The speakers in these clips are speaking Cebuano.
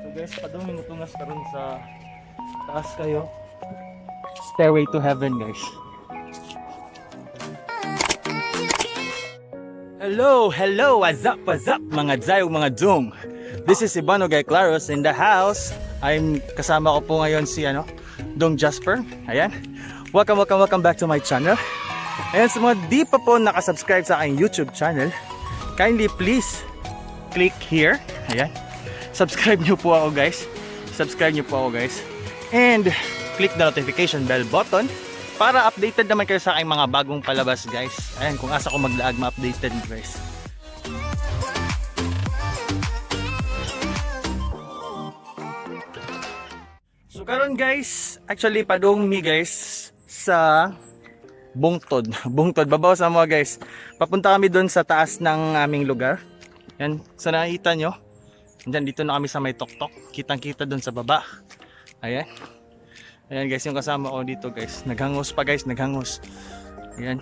So guys, padung tungas karon sa taas kayo. Stairway to heaven, guys. Hello, hello, what's up, mga Zayo, mga Doom. This is Ibano Guy Claros in the house. I'm kasama ko po ngayon si Dong Jasper. Ayan. Welcome, welcome, welcome back to my channel. Ayan, sa mga di pa po nakasubscribe sa aking YouTube channel, kindly please click here. Ayan. Subscribe nyo po ako, guys. Subscribe nyo po ako, guys. And click the notification bell button para updated naman kayo sa aking mga bagong palabas, guys. Ayan, kung asa ko maglaag, ma-updated, guys. So karon guys, actually padung mi, guys, sa Bungtod. Bungtod, babaw sa mga guys. Papunta kami doon sa taas ng aming lugar. Yan, sa nakita nyo. Diyan, dito na kami sa may tuktok. Kitang-kita doon sa baba. Ayan. Ayan guys, yung kasama ko dito, guys. Naghangos pa, guys, naghangos. Ayan.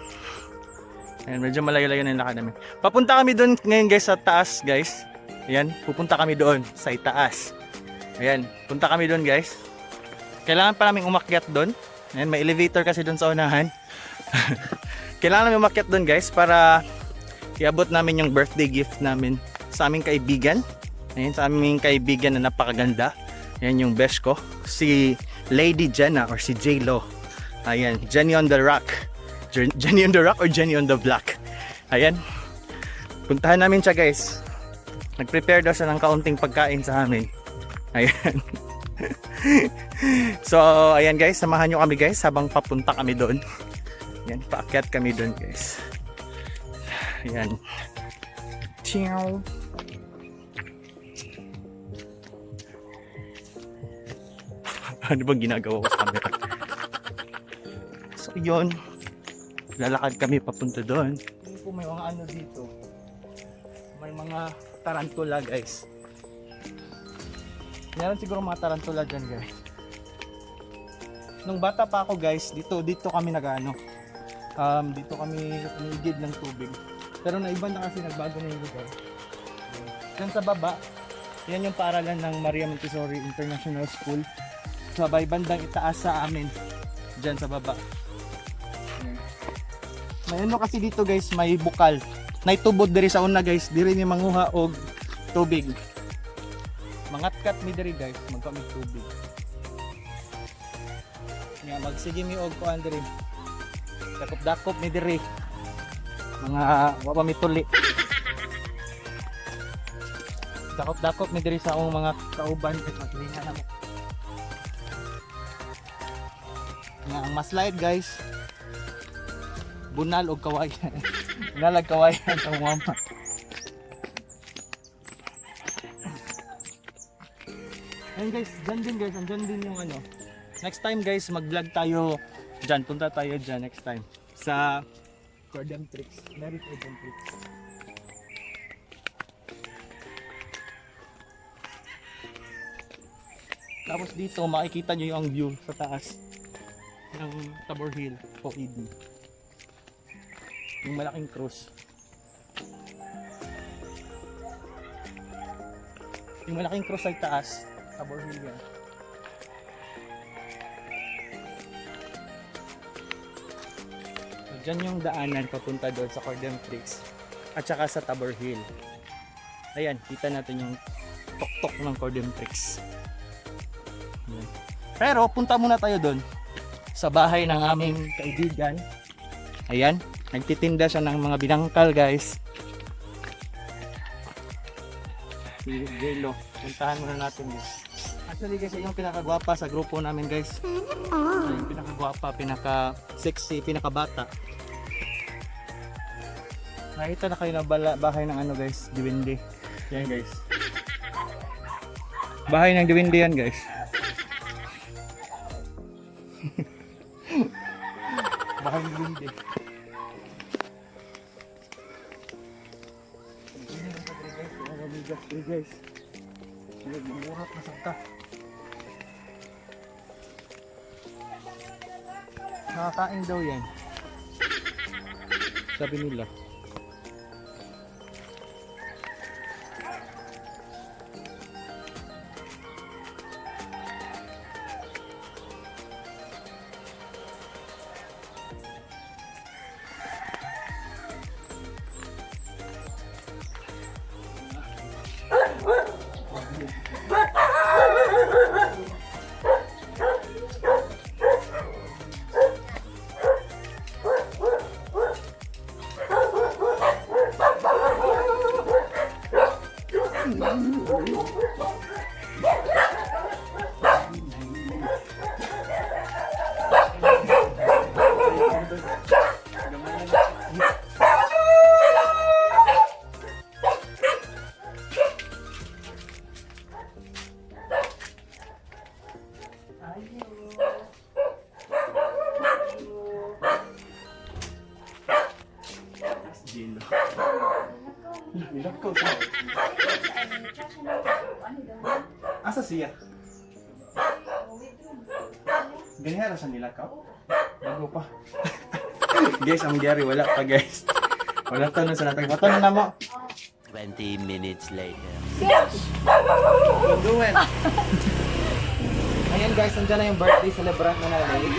Ayan, medyo malayo-layo na yung lakad namin. Papunta kami doon ngayon, guys, sa taas, guys. Ayan, pupunta kami doon sa itaas. Ayan, punta kami doon, guys. Kailangan pa namin umakyat doon. Ayan, may elevator kasi doon sa unahan. Kailangan namin umakyat doon, guys, para iabot namin yung birthday gift namin sa aming kaibigan. Ayan, sa aming kaibigan na napakaganda. Ayan yung best ko. Si Lady Jenna or si J-Lo. Ayan, Jenny on the Rock. Jenny on the Rock or Jenny on the Block. Ayan. Puntahan namin siya, guys. Nag-prepare daw siya ng kaunting pagkain sa amin. Ayan. So, ayan guys, samahan nyo kami, guys, habang papunta kami doon. Ayan, paakyat kami doon, guys. Ayan. Ciao. Ano bang ginagawa ko sa camera? So, yun. Lalakad kami papunta doon. Po may mga ano dito. May mga tarantula, guys. Meron siguro mga tarantula dyan, guys. Nung bata pa ako, guys, dito dito kami nagano. Dito kami umiigib ng tubig. Pero naiba na kasi, nagbago na yung lugar. Diyan sa baba, yan yung paaralan ng Maria Montessori International School. Sa bay bandang itaas sa amin. Diyan sa baba. Ayan. May ano kasi dito, guys, may bukal. Naitubod diri sa una, guys, diri ni manguha og tubig. Mangatkat mi diri, guys, magkamit tubig. Nga magsige mi og kuan diri. Dakop-dakop mi diri. Mga wa pa mi tuli. Dakop-dakop mi diri sa akong mga kauban kay maglinga na mo. Nga ang mas light, guys, bunal og kawayan. Bunal og kawayan sa mama. Ayun guys, dyan din guys, andyan din yung ano. Next time, guys, mag-vlog tayo dyan. Punta tayo dyan next time. Sa Cordem Tricks. Mary Cordem Tricks. Tapos dito, makikita nyo yung view sa taas ng Tabor Hill, OED. Yung malaking cross. Yung malaking cross ay taas. Tabor Hill yan. So, dyan yung daanan papunta doon sa Cordem Tricks at saka sa Tabor Hill. Ayan, kita natin yung tuktok ng Cordem Tricks. Ayan. Pero punta muna tayo doon sa bahay ng aming kaibigan. Ayan, nagtitinda siya ng mga binangkal, guys. Si Jello, puntahan muna natin, guys. Actually guys, siya yung pinakagwapa sa grupo namin, guys. Siya yung pinakagwapa, pinaka sexy, pinakabata. Nakita na kayo na bahay ng ano, guys, Diwindi. Yan, guys. Bahay ng Diwindi yan, guys. Bahay ng Diwindi. Guys, guys. Na sakta. Nakakain daw yan. Sabi nila. Gino. Nilakaw siya. Asa siya? Ganyan ra siya nilakaw? Bago pa. Guys, ang gyari wala pa, guys. Wala to na sa natag. Bato na namo. 20 minutes later. Do it. Ayan guys, nandiyan na yung birthday celebrant na namin.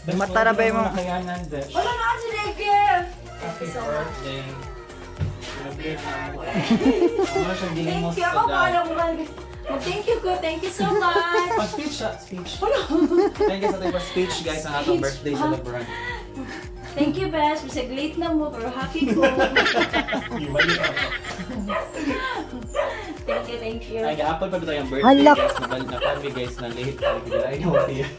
Mata na ba yung mga- Nakayanan, Desh. Wala na kasi gift. Happy birthday. Celebrate na mo. Ano siyang gilimos Thank you. sa Ako dad. pa alam mo. Thank you ko. Thank you so much. Pa-speech siya. Speech. Thank you sa ating pa-speech guys ang atong birthday celebrant. Thank you, Besh. Bisag late na mo, pero happy ko. Thank you, thank you. Ay, gahapon pa ba tayong birthday Hala. guys? Nabal na kami guys na late. Ay, ay, no, siya.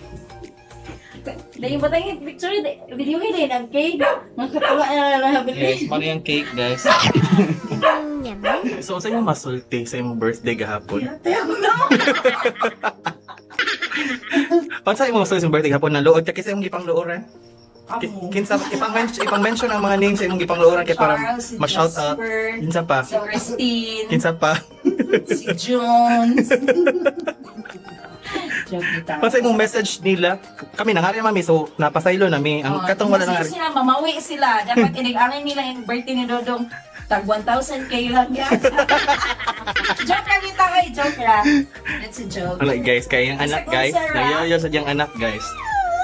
Dahil ba tayong picture, video kayo ng cake. Ang katuwa na lang Yes, mano yung cake guys. So, sa imong masulti sa imong birthday gahapon? na. Unsa imong masulti sa imong birthday gahapon? Naluod ka kasi imong gipangluoran? Kinsa ipang-mention ang mga names sa imong gipangluoran kay para Charles, si ma-shout out. Jasper, Kinsa pa? si Christine, Kinsa pa? si Jones. Joke bitaw. Unsa imong message nila? Kami nangari mami so napasaylo na mi. Ang Oh, katong wala sila nangari. sila, mamawi sila. Dapat inig-aral nila yung birthday ni Dodong. Tag 1,000K lang yan. Joke lang kita kay joke lang. That's a joke. Wala guys, kay ang anak Sa guys. Sarah. Nagyaw sa diyang anak guys.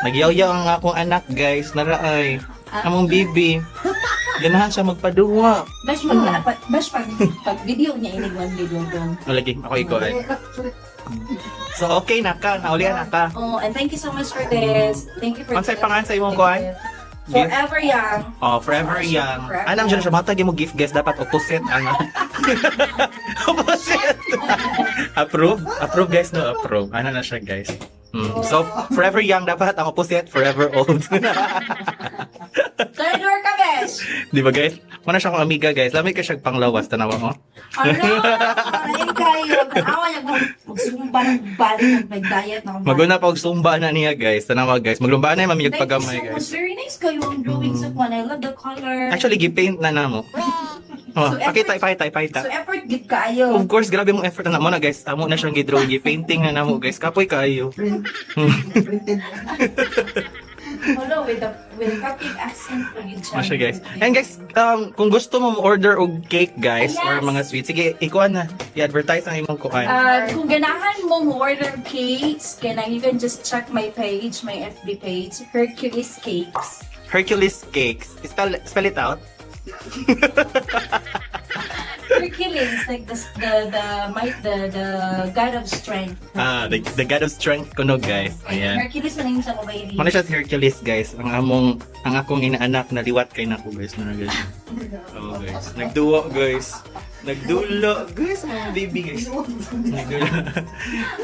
Nagyaw ang akong anak guys. Naraay. Among bibi. Ganahan siya magpaduwa. Bash pag, bash pag, pag video niya inig one ni Dodong. Wala gi, ako ikaw ay. So okay na ka, naulian na ka. Oh, and thank you so much for this. Thank you for Unsay this. pangalan sa imong kuan? Gift? Forever Young. Oh, Forever Young. Forever Anam dyan siya, matag mo gift guys, dapat opposite ang opposite. Approve? Approve guys, no approve. Ano na siya guys. So, Forever Young dapat ang opposite, forever old. Third door ka, Besh! Di ba guys? Muna siya akong amiga guys. Lamig ka siya panglawas, tanawa mo. Ano? Ayun kayo. Tanawa niya kung magsumba ng balik ng nag-diet na. Maguna pa og sumba na niya guys. Tanawa guys. Maglumba na yung mamiyag Thank you pagamay so much. guys. Very nice kayo ang drawing sa kwan. I love the color. Actually, gi-paint na namo. Oh, So, pakita, ipakita, ipakita. So effort gid kaayo. Of course, grabe mong effort na mo na guys. Amo na siyang gi-drawing, gi-painting na namo guys. Kapoy kayo. Printed. Hello, with the cupcake accent for you. Mo siya guys. And guys, kung gusto mo order og cake guys or Yes. mga sweets, sige, ikuan na. I-advertise ang imong kuan. Kung ganahan mo mo order cakes, kanang you can just check my page, my FB page, Hercules Cakes. Hercules Cakes. Spell it out. Hercules, like the might the god of strength. Ah, the god of strength kuno guys. Ayan. Hercules man yung sa babae. Muna siya si Hercules guys. Ang among ang akong inaanak na liwat kay nako guys na guys. Oh guys. Nagduo guys. Nagdulo guys ang mga baby guys. Nagdulo.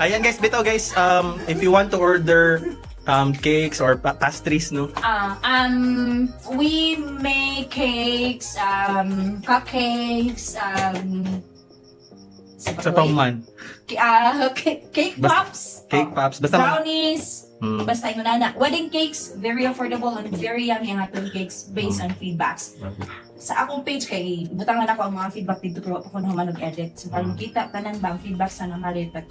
Ayan guys, bitaw guys, if you want to order cakes or pastries no. We make cakes, cupcakes, Sa pangman, Cake pops, cake pops basta brownies, basta yung nana. Wedding cakes, very affordable and very yummy ang atong cakes based on feedbacks. Sa akong page kay butangan ako ang mga feedback dito pero ako na mag-edit. So para makita tanan ba ang feedback sa namalit. But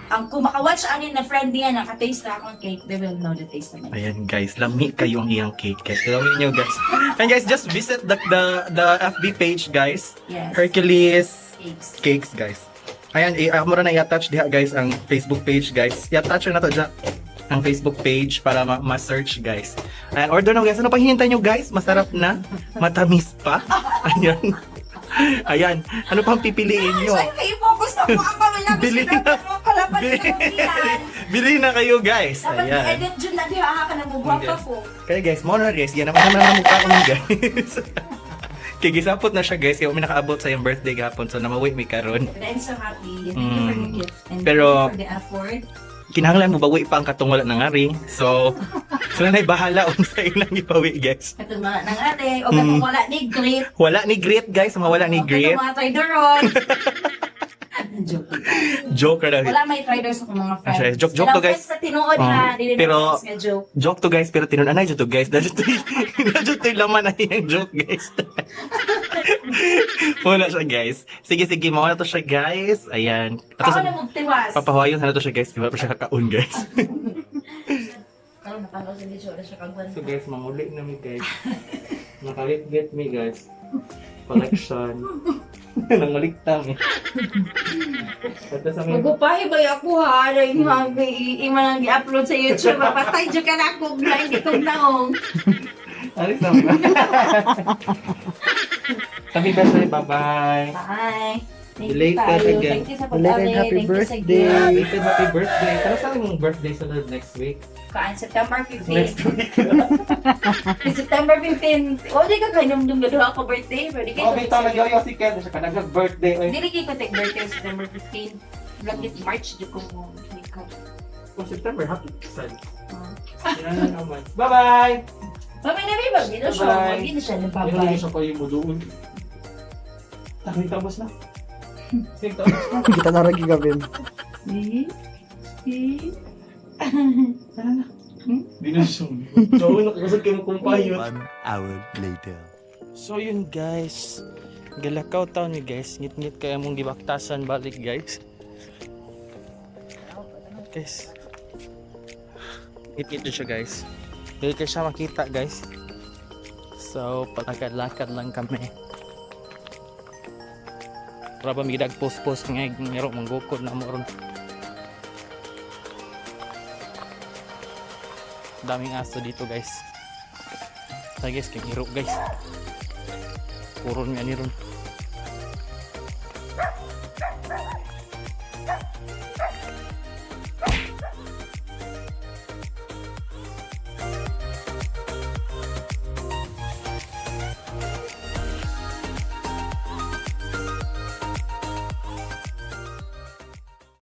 ang kung maka-watch ani na friend niya nakataste na akong cake, they will know the taste of my cake. Ayan guys, lami kayo ang iyang cake guys. Lami niyo guys. And guys, just visit the FB page guys. Yes. Hercules Cakes. Cakes guys. Ayan, ako muna na i-attach diha guys ang Facebook page guys. I-attach na to dyan ang Facebook page para ma-search guys. Ayan, order na guys. Ano pang hinihintay nyo guys? Masarap na. Matamis pa. Ayan. Ayan. Ano pang pipiliin nyo? Ay, kayo focus na po ang pamilya. Bili na. Kalapan Bili, na. bili na kayo guys. Dapat Ayan. i-edit dyan na diha ka na mugwapa Yes. ko. Kaya guys, mo na guys, yan naman naman ang mukha ko guys. Kaya gisapot na siya guys, kaya umi nakaabot sa iyong birthday gahapon, so namawi mi karon. But I'm so happy. Thank you for the gift. And Pero- thank you for the effort. Kinahanglan mo bawi pa ang katong wala nangari. So, sila na'y bahala unsa ilang ibawi, guys. Katong mga nangari, o katong wala ni great. Wala ni great, guys. Mga wala ni O great. katong mga trideron. Joke. Joker daw. Wala may triders akong mga friends. Actually, joke- joke to, Kanang guys. friends sa tinuod Oh, ha, dili na friends nga joke. Joke to, guys, pero tinun-anay jud to, guys. Dahil to laman na yung joke, guys. Wala siya, guys. Sige, sige, mawala to siya, guys. Ayan. Ato Ako sa, na magtiwas. papahuwayon sana to siya, guys. Diba pa siya kakaon, guys. Karon nakano sa video wala siya kagwan. So guys, manguli na mi, guys. Nakalit-get me, guys. Collection. Nangulikta mi. Ito sa may. Magupahi ba ako ha? Ay, mga ima nang gi-upload sa YouTube. Patay jud ka na ako na hindi kong naong. Alis na mo. Sabi best friend, bye-bye. Bye. Thank you Belated tayo. again. Thank you sa Belated pag-ari. happy Thank you sa birthday. gift. Belated happy birthday. Pero sa mong birthday sunod next week? Kaan September 15. Next week. September 15. O, di ka kainumdum na duha ako birthday. Pero di kayo. Okay, tama yo si Ken. Siya ka nag-birthday. Oy. Dili kayo ko take birthday September 15. Langit March di ko mo. Oh, September, happy son. Yan naman. Bye-bye! Bye-bye na, babe. Bye-bye na siya. Bye-bye. Bye-bye na siya. Bye-bye. Bye-bye. Siya kayo mo doon. Takay, tapos na. Sige, tapos na. Kita na rin gagawin. Eh? Eh? Tara na. Di na siya. So, nakasag kayo mo kumpayo. One hour later. So yun, guys. Galakaw taon ni, guys. Ngit-ngit kaya mong gibaktasan balik, guys. Guys. Ngit-ngit din siya, guys. Dili kayo siya makita, guys. So palakad-lakad lang kami. Para ba midag post-post nga ngero manggukod na mo ron. Daming aso dito, guys. So guys, kay ngiro, guys. Puron nga ni ron.